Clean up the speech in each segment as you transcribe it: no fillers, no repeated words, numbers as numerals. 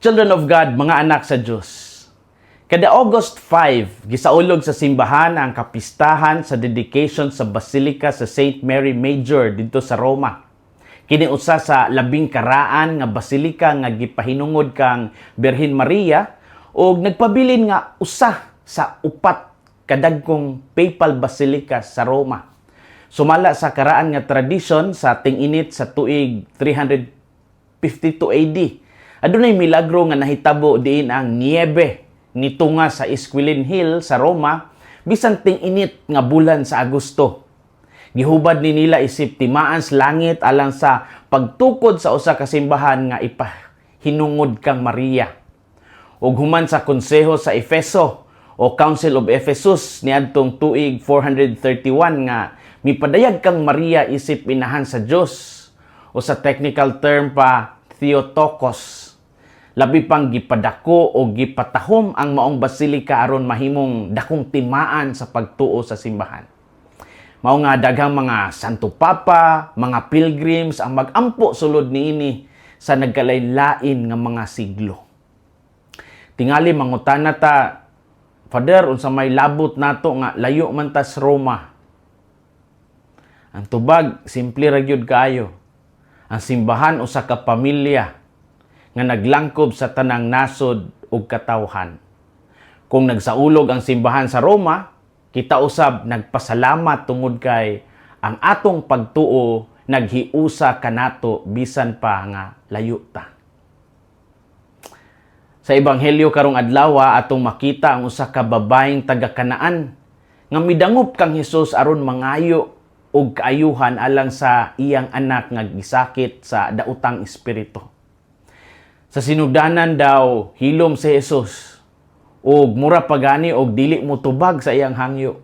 Children of God, mga anak sa Diyos. Kada August 5, gisaulog sa simbahan ang kapistahan sa dedication sa Basilica sa St. Mary Major didto sa Roma. Kini usa sa labing karaan nga basilika nga gipahinungod kang Birhen Maria ug nagpabilin nga usa sa upat kadagkong papal basilica sa Roma. Sumala sa karaan nga tradisyon, sa ting-init sa tuig 352 AD, adunay milagro nga nahitabo diin ang niebe nitunga sa Esquiline Hill sa Roma bisan ting-init nga bulan sa Agosto. Gihubad ni nila isip timaan sa langit alang sa pagtukod sa usa ka simbahan nga ipahinungod kang Maria. Ug human sa konseho sa Efeso o Council of Ephesus niadtong tuig 431 nga mipadayag kang Maria isip inahan sa Dios o sa technical term pa, Theotokos, labi pang gipadako o gipatahom ang maong basilika aron mahimong dakong timaan sa pagtuo sa simbahan. Mao nga daghang mga Santo Papa, mga pilgrims ang magampo sulod niini sa nagkalain-lain nga mga siglo. Tingali mangutana ta, "Father, unsa may labot nato nga layo man tas Roma?" Ang tubag, simple ra gyud kaayo. Ang simbahan usa ka pamilya nga naglangkob sa tanang nasod ug katawhan. Kung nagsaulog ang simbahan sa Roma, kita usab nagpasalamat tungod kay ang atong pagtuo naghiusa kanato bisan pa nga layo ta. Sa ebanghelyo karong adlaw, atong makita ang usa ka babaeng taga Kanaan nga midangop kang Hesus aron mangayo og kaayuhan alang sa iyang anak nga gisakit sa daotang espiritu. Sa sinugdanan daw hilom si Jesus ug mura pagani og dili mo tubag sa iyang hangyo.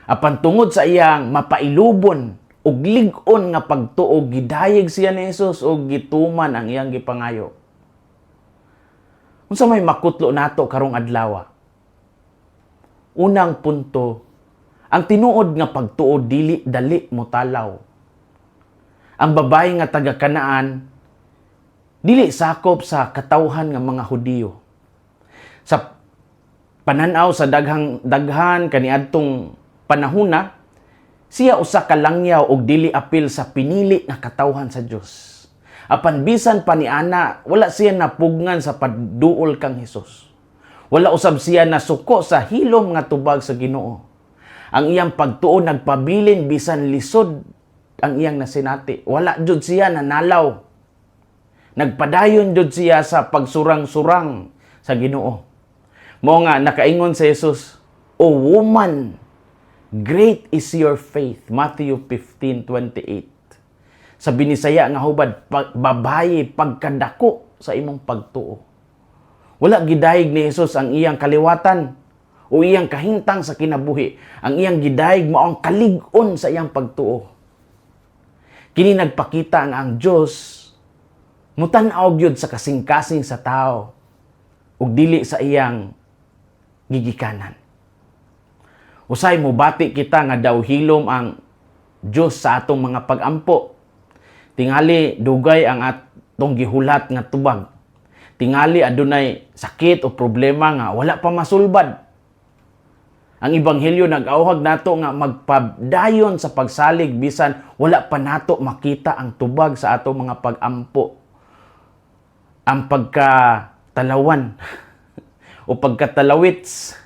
Apan tungod sa iyang mapailubon ug lig-on nga pagtuo, gidayeg siya ni Jesus ug gituman ang iyang gipangayo. Unsa may makutlo nato karong adlaw? Unang punto, ang tinuod nga pagtuo dili dali motalaw. Ang babae nga taga Kanaan dili sakop sa katawhan nga mga Hudiyo. Sa pananaw sa daghang daghan kaniadtong panahona, siya usa ka langyaw og dili apil sa pinili nga katawhan sa Dios. Apan bisan pa niana, wala siya napugngan sa pagduol kang Hesus. Wala usab siya nasuko sa hilom nga tubag sa Ginoo. Ang iyang pagtuo nagpabilin bisan lisod ang iyang nasinati. Wala jud siya nanalaw. Nagpadayon jud siya sa pagsurang-surang sa Ginoo. Mao nga nakaingon si Jesus, "O woman, great is your faith." Matthew 15:28. Sa Binisaya nga hubad, "Babaye, pagkadako sa imong pagtuo." Wala gidayeg ni Jesus ang iyang kaliwatan o iyang kahintang sa kinabuhi. Ang iyang gidayeg mao ang kalig-on sa iyang pagtuo. Kini nagpakita nga ang Dios mutan-aw gyud sa kasing-kasing sa tao ug dili sa iyang gigikanan. Usay mobati kita nga daw hilom ang Dios sa atong mga pagampo. Tingali dugay ang atong gihulat nga tubag. Tingali adunay sakit o problema nga wala pa masulbad. Ang ebanghelyo nag-awhag nato nga magpadayon sa pagsalig bisan wala pa nato makita ang tubag sa atong mga pagampo. Ang pagkatalawan o pagkatalawits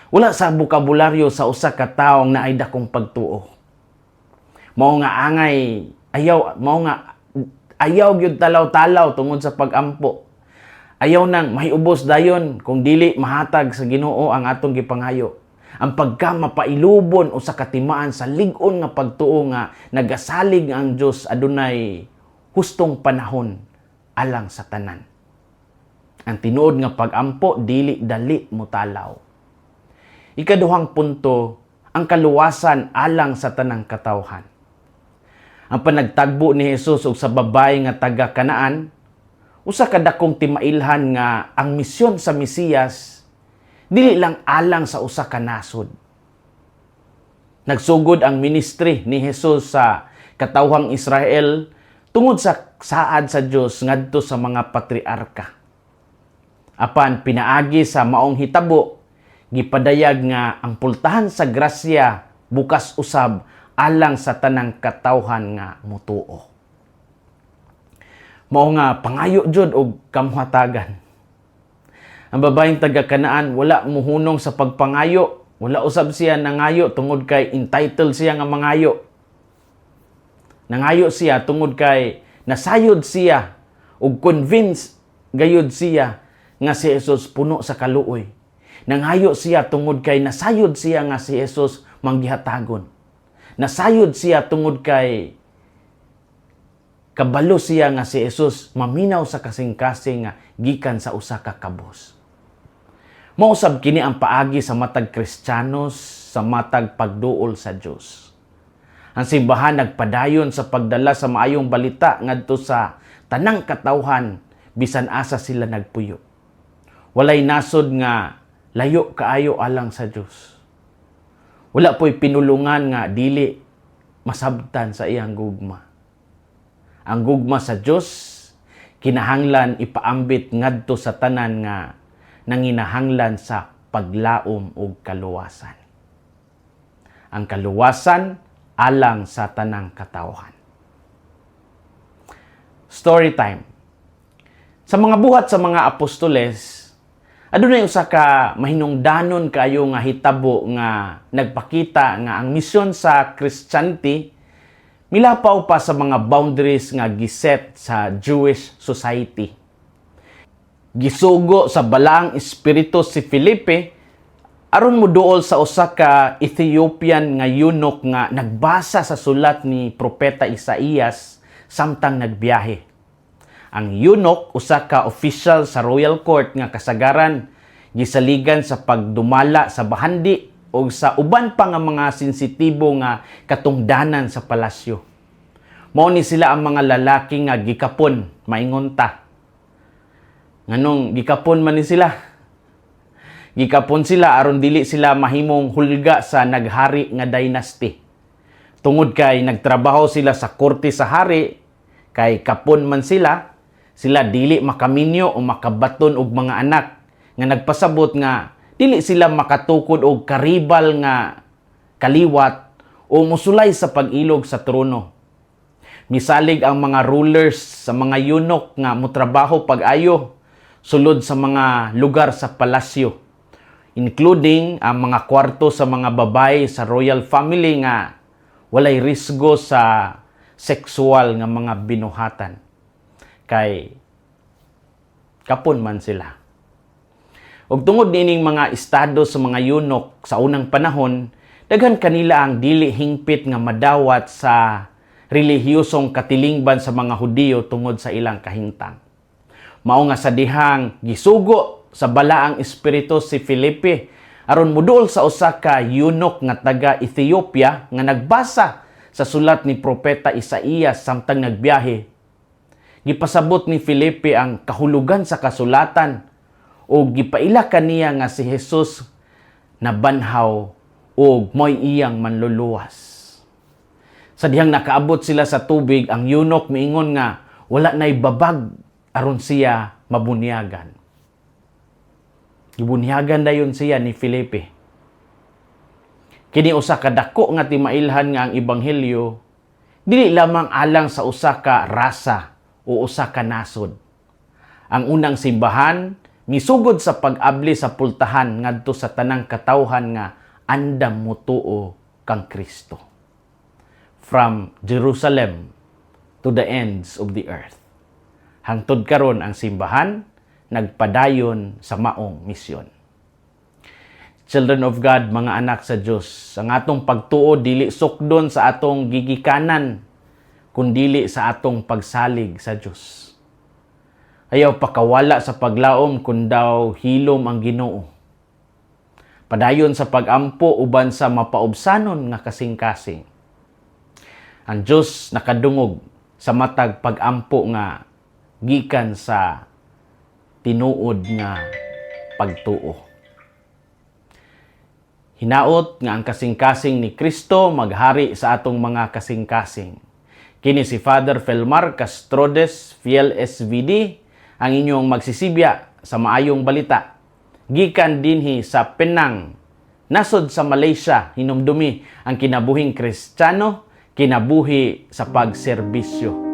wala sa bokabularyo sa usa ka tawo naay dakong pagtuo. Mao nga angay ayaw, mao nga ayaw gyud talaw-talaw tungod sa pagampo. Ayaw nang mahiubos dayon kung dili mahatag sa Ginoo ang atong gipangayo. Ang pagka mapailubon usa ka timaan sa lig-on nga pagtuo nga nagasalig ang Dios adunay hustong panahon alang sa tanan. Ang tinuod nga pagampo dili dali motalaw. Ikaduhang punto, ang kaluwasan alang sa tanang katawhan. Ang panagtagbo ni Jesus ug sa babae nga taga Kanaan usa ka dakong timailhan nga ang misyon sa Mesiyas dili lang alang sa usa ka nasod. Nagsugod ang ministry ni Jesus sa katawhang Israel tungod sa saad sa Dios ngadto sa mga patriarka. Apan pinaagi sa maong hitabo, gipadayag nga ang pultahan sa grasya bukas usab alang sa tanang katawhan nga mutuo. Mao nga pangayo jud og kamuhatagan. Ang babaeng taga Kanaan wala muhunong sa pagpangayo, wala usab siya nangayo tungod kay entitled siya nga mangayo. Nangayo siya tungod kay nasayod siya ug convinced gayud siya nga si Jesus puno sa kaluoy. Nangayo siya tungod kay nasayod siya nga si Jesus manggihatagon. Nasayod siya tungod kay kabalo siya nga si Jesus maminaw sa kasing-kasing nga gikan sa usa ka kabos. Mausab kini ang paagi sa matag Kristiyanos sa matag pagduol sa Dios. Ang simbahan nagpadayon sa pagdala sa maayong balita ngadto sa tanang katawhan bisan asa sila nagpuyo. Walay nasod nga layo kaayo alang sa Dios. Wala po'y pinulungan nga dili masabtan sa iyang gugma. Ang gugma sa Dios kinahanglan ipaambit ngadto sa tanan nga nanginahanglan sa paglaom ug kaluwasan. Ang kaluwasan alang sa tanang katawhan. Story time. Sa mga Buhat sa mga Apostoles, adunay usa ka mahinungdanon kaayo nga hitabo nga nagpakita nga ang misyon sa Christianity milapaw pa sa mga boundaries nga giset sa Jewish society. Gisugo sa Balaang Espiritu si Felipe aron moduol sa usa ka Ethiopian nga eunuch nga nagbasa sa sulat ni Propeta Isaías samtang nagbiyahe. Ang eunuch, usa ka official sa royal court nga kasagaran gisaligan sa pagdumala sa bahandi o sa uban pa nga mga sensitibo nga katungdanan sa palasyo. Mao ni sila ang mga lalaki nga gikapon, maingon ta. Nganong gikapon man ni sila? Gikapon sila aron dili sila mahimong hulga sa naghari nga dynasty. Tungod kay nagtrabaho sila sa korte sa hari, kay kapon man sila, sila dili makaminyo o makabaton og mga anak nga nagpasabot nga dili sila makatukod og karibal nga kaliwat o musulay sa pag-ilog sa trono. Misalig ang mga rulers sa mga eunuch nga motrabaho pag-ayo sulod sa mga lugar sa palasyo, including ang mga kwarto sa mga babae sa royal family nga walay risgo sa sexual nga mga binuhatan kay kapon man sila. Ug tungod niining mga estado sa mga eunuch sa unang panahon, daghan kanila ang dili hingpit nga madawat sa relihiyosong katilingban sa mga Hudiyo tungod sa ilang kahintang. Mao nga sa dihang gisugo sa Balaang Espiritu si Felipe aron muduol sa usa ka eunuch nga taga Ethiopia nga nagbasa sa sulat ni Propeta Isaías samtang nagbiyahe. Gipasabot ni Felipe ang kahulugan sa kasulatan o gipaila kaniya nga si Jesus nabanhaw ug mo'y iyang manluluwas. Sa dihang nakaabot sila sa tubig, ang eunuch miingon nga wala na'y babag aron siya mabunyagan. Gibunyagan dayon siya ni Felipe. Kini usa ka dako nga timailhan nga ang ebanghelyo dili lamang alang sa usa ka rasa o usa ka nasod. Ang unang simbahan misugod sa pag-abli sa pultahan ngadto sa tanang katawhan nga andam motuo kang Kristo. From Jerusalem to the ends of the earth. Hangtod karon, ang simbahan nagpadayon sa maong misyon. Children of God, mga anak sa Dios, ang atong pagtuo dili sukdon sa atong gigikanan, kundili sa atong pagsalig sa Dios. Ayaw pakawala sa paglaom kung daw hilom ang Ginoo. Padayon sa pagampo uban sa mapaubsanon nga kasing-kasing. Ang Dios nakadungog sa matag pagampo nga gikan sa tinuod nga pagtuo. Hinaot nga ang kasing-kasing ni Kristo maghari sa atong mga kasing-kasing. Kini si Father Felmar Castrodes, Fiel SVD, ang inyong magsisibya. Sa maayong balita gikan dinhi sa Penang, nasod sa Malaysia. Hinumdumi ang kinabuhing Kristiyano, kinabuhi sa pagserbisyo.